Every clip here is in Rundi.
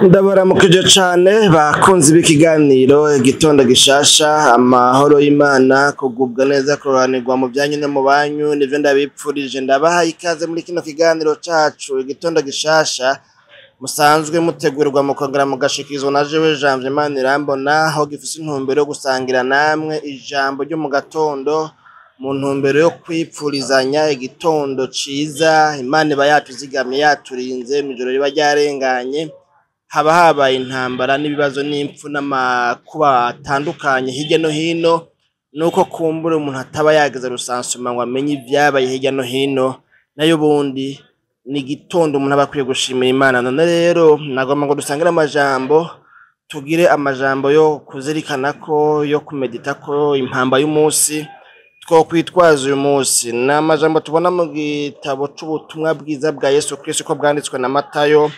Ndabaramukije cane bakunzi b'ikiganiro Igitondo Gishasha. Amahoro y'Imana, kugubwa neza, kuroranirwa mu byanyu no mu banyu, nivyo ndabipfurije. Ndabahaye ikaze muri kino kiganiro cacu Igitondo Gishasha, musanzwe mutegurirwa mukongera mugashikirizwa na jewe Janvier Manirambona, aho gifise intumbero yo gusangira namwe ijambo ryo mu gatondo mu ntumbero yo kwipfurizanya igitondo ciza. Imana iba yatuzigamye, yaturinze mw'ijoro riba ryarenganye. Haba habaye intambara n'ibibazo n'impfu n'amakuba atandukanye hirya no hino, nuko kumbura umuntu ataba yageze rusansuma ngo amenye ivyabaye hirya no hino. Nayo ubundi ni igitondo umuntu aba akwiye gushimira Imana. None rero nagomba ngo dusangire amajambo, tugire amajambo yo kuzirikana ko, yo kumedita ko impamba y'umunsi twokwitwaza uyu munsi. Ni amajambo tubona mu gitabo c'Ubutumwa Bwiza bwa Yesu Kristo ko bwanditswe na Matayo,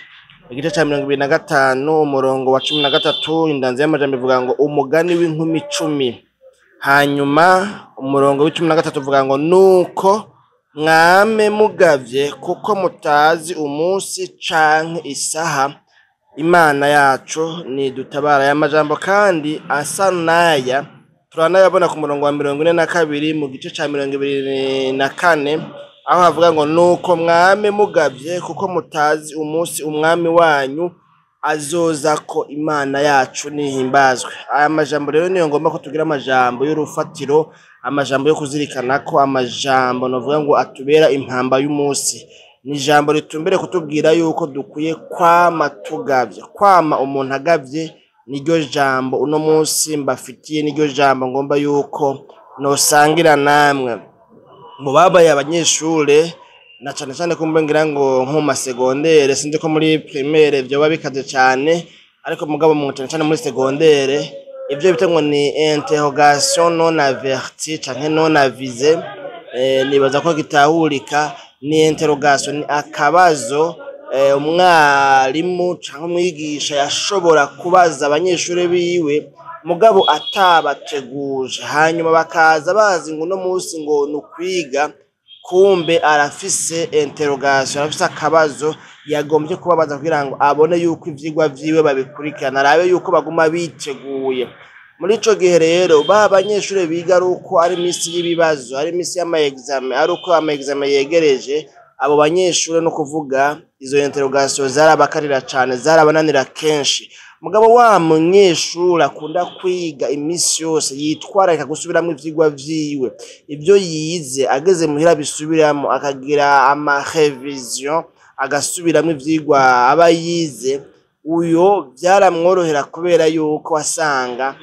igice ca 25, umurongo wa 13. Indanzi y'amajambo ivuga ngo "Umugani w'inkumi 10". Hanyuma umurongo w'13 uvuga ngo: "Nuko mwame mugavye, kuko mutazi umunsi canke isaha." Imana yacu nidutabara. Aya majambo kandi asa n'aya turanayabona ku murongo wa 42 mu gice ca 24, aho havuga ngo: "Nuko mwame mugavye, kuko mutazi umunsi umwami wanyu azoza ko." Imana yacu nihimbazwe. Aya majambo rero niyo ngomba ko tugira amajambo y'urufatiro, amajambo yo kuzirikana ko, amajambo novuga ngo atubera impamba y'umunsi. Ni ijambo ritumbere kutubwira yuko dukwiye kwama tugavye. Kwama umuntu agavye niryo jambo uno munsi mbafitiye, niryo jambo ngomba yuko nosangira namwe. Mu babaye abanyeshure, na cane cane kumbe ngira ngo nko mu masegondere, sinzi ko muri primaire vyoba bikaze cane, ariko mugabo mu cane cane muri segondere, ivyo bita ngo ni interrogation non avertie canke non avisée, nibaza ko gitahurika. Ni interrogation, ni akabazo umwarimu canke umwigisha yashobora kubaza abanyeshure biwe, mugabo atabateguje, hanyuma bakaza bazi ngo uno munsi ngo ni ukwiga, kumbe arafise interrogation, arafise akabazo yagombye kubabaza kugira ngo abone yuko ivyigwa vyiwe babikurikirana, arabe yuko baguma biteguye. Muri ico gihe rero, ba banyeshure biga ari uko ari imisi y'ibibazo, ari imisi y'ama examen, ari uko ama examen yegereje, abo banyeshure no kuvuga izo interrogation zarabakarira cane, zarabananira kenshi. Mugabo wa munyeshure akunda kwiga imisi yose, yitwararika gusubiramwo ivyigwa vyiwe, ivyo yize ageze muhira abisubiramwo, akagira ama révision, agasubiramwo ivyigwa aba yize, uyo vyaramworohera, kubera yuko wasanga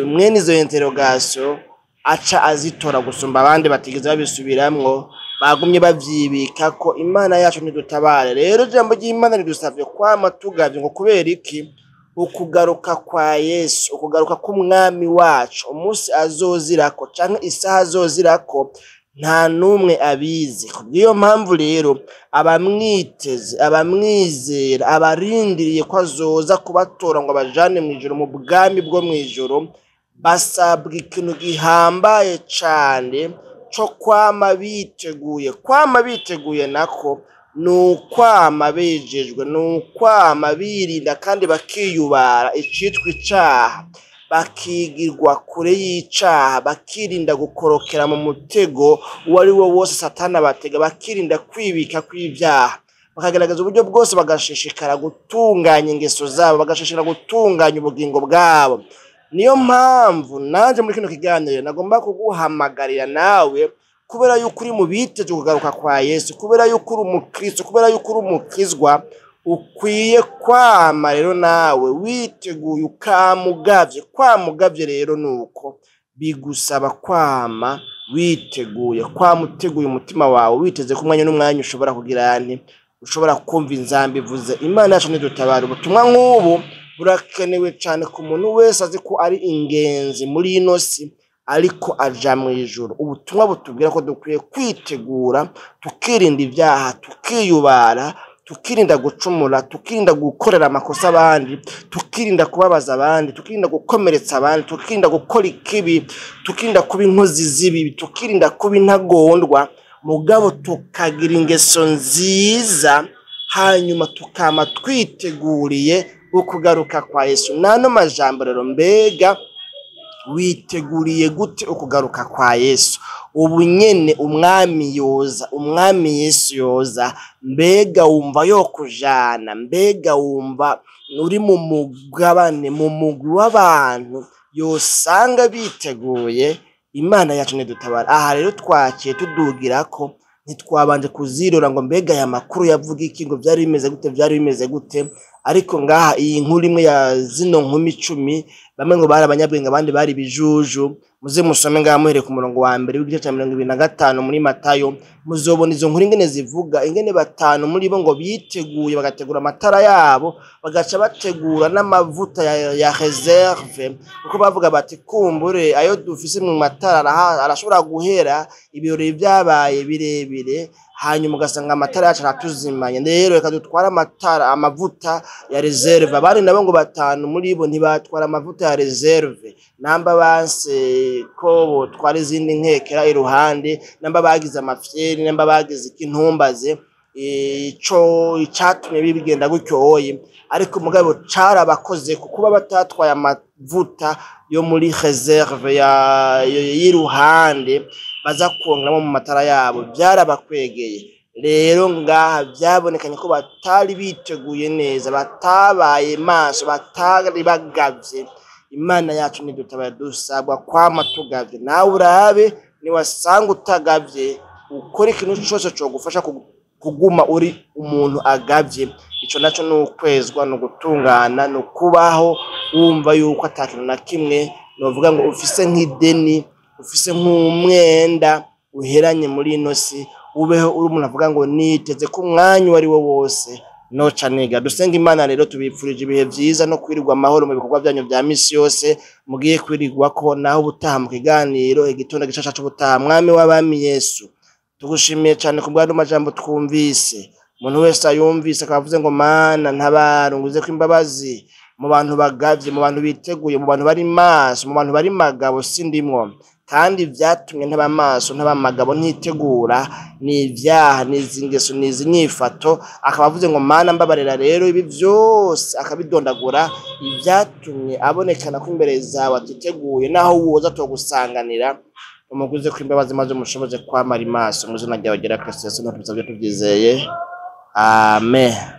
mwene izo interrogation aca azitora gusumba abandi batigeze babisubiramwo, bagumye bavyibika ko. Imana yacu ntidutabare. Rero ijambo ry'Imana ridusavye kwama tugavye. Ngo kubera iki? Ukugaruka kwa Yesu, ukugaruka k'umwami wacu, umunsi azozirako canke isaha azozirako nta n'umwe abizi. Kubw'iyo mpamvu rero, abamwiteze, abamwizera, abarindiriye ko azoza kubatora ngo abajane mw'ijuru, mu bwami bwo mw'ijuru, basabwa ikintu gihambaye cane co kwama biteguye. Kwama biteguye nako ni ukwama bejejwe, ni ukwama birinda kandi bakiyubara icitwa icaha, bakigirwa kure y'icaha, bakirinda gukorokera mu mutego uwo ari wo wose Satani abatega, bakirinda kwibika kw'ivyaha, bakagerageza uburyo bwose bagashishikara gutunganya ingeso zabo, bagashishikara gutunganya ubugingo bwabo. Niyo mpamvu nanje muri kino kiganiro nagomba kuguhamagarira nawe, kubera yuko uri mu biteze kugaruka kwa Yesu, kubera yuko uri umukristo, kubera yuko uri umukizwa, ukwiye kwama rero nawe witeguye, ukamugavye. Kwamugavye rero nuko bigusaba kwama witeguye, kwama uteguye umutima wawe, witeze ko umwanya n'umwanya ushobora kugira nti ushobora kumva inzamba ivuze. Imana yacu ntidutabara. Ubutumwa nk'ubu burakenewe cane ku muntu wese azi ko ari ingenzi muri ino si, ariko aja mw'ijuru. Ubutumwa butubwira ko dukwiye kwitegura, tukirinda ibyaha, tukiyubara, tukirinda gucumura, tukirinda gukorera amakosa abandi, tukirinda kubabaza abandi, tukirinda gukomeretsa abandi, tukirinda gukora ikibi, tukirinda kuba inkozi z'ibibi, tukirinda kuba intagondwa, mugabo tukagira ingeso nziza, hanyuma tukama twiteguriye. Ukugaruka kwa Yesu. Nano majambo rero, mbega witeguriye gute ukugaruka kwa Yesu? Ubu nyene umwami yoza, umwami Yesu yoza, mbega wumva yokujana? Mbega wumva uri mu mugabane, mu mugwi w'abantu yosanga biteguye? Imana yacu nidutabara. Aha rero twakiye tudugira ko ntitwabanje kuzirora ngo mbega aya makuru yavuga iki, ngo byari bimeze gute, byari bimeze gute. Ariko ngaha iyi nkuru imwe ya zino nkumi 10, bamwe ngo bari abanyabwenge, abandi bari bijuju. Muze musome ngaha muhere ku murongo wa mbere w'igice cya 25 muri Matayo, muzobona izo nkuru ingene zivuga, ingene 5 muri bo ngo biteguye, bagategura amatara yabo, bagaca bategura n'amavuta ya reserve, kuko bavuga bati kumbure ayo dufise mu matara arashobora guhera, ibirori byabaye birebire, hanyuma ugasanga amatara yacu aratuzimanye, rero reka dutware amatara, amavuta ya reserve. Abandi nabo ngo 5 muri bo ntibatwara amavuta ya reserve, namba banse ko botwara izindi nkekera iruhande, namba bagize amafyeri, namba bagize ikintumbaze, ico icatumye bigenda gutyo oye. Ariko mugabo carabakoze kuba batatwaye amavuta yo muri reserve y'iruhande baza kongeramo mu matara yabo, byarabakwegeye. Rero ngaha byabonekanye ko batari biteguye neza, batabaye maso, batari bagavye. Imana yacu nidutabara, dusabwa kwama tugavye. Nawe urabe niwasanga utagavye, ukora ikintu cose cogufasha kuguma uri umuntu agavye. Ico naco ni ukwezwa, ni ugutungana, ni ukubaho wumva yuko atakintu na kimwe novuga ngo ufise nk'ideni, ufise nk'umwenda uheranye muri ino si, ubeho uri umuntu avuga ngo niteze ko umwanya uwo ari wo wose noca niga. Dusenga Imana rero, tubipfurije ibihe vyiza no kwirirwa amahoro mu bikorwa byanyu vya misi yose mugiye kwirirwa ko, naho ubutaha mu kiganiro igitondo gishasha c'ubutaha. Mwami w'abami Yesu, tugushimiye cyane ku bw'ano majambo twumvise. Umuntu wese ayumvise akaba avuze ngo Mana ntabara, unguze ko imbabazi mu bantu bagavye, mu bantu biteguye, mu bantu bari maso, mu bantu bari magabo sindimwo. Kandi vyatumye ntaba maso, ntaba magabo, ntitegura, ni ivyaha, ni izi ngeso, ni izi nyifato. Akaba avuze ngo Mana mbabarira rero ibi vyose, akabidondagura ivyatumye abonekana ko imbere zawe atiteguye, naho woza togusanganira. Umuguze ko imbabazi maze umushoboze kwamara imaso. Mu izina ryawe ryera Kristo Yesu, ntitubisabye tubyizeye, amen.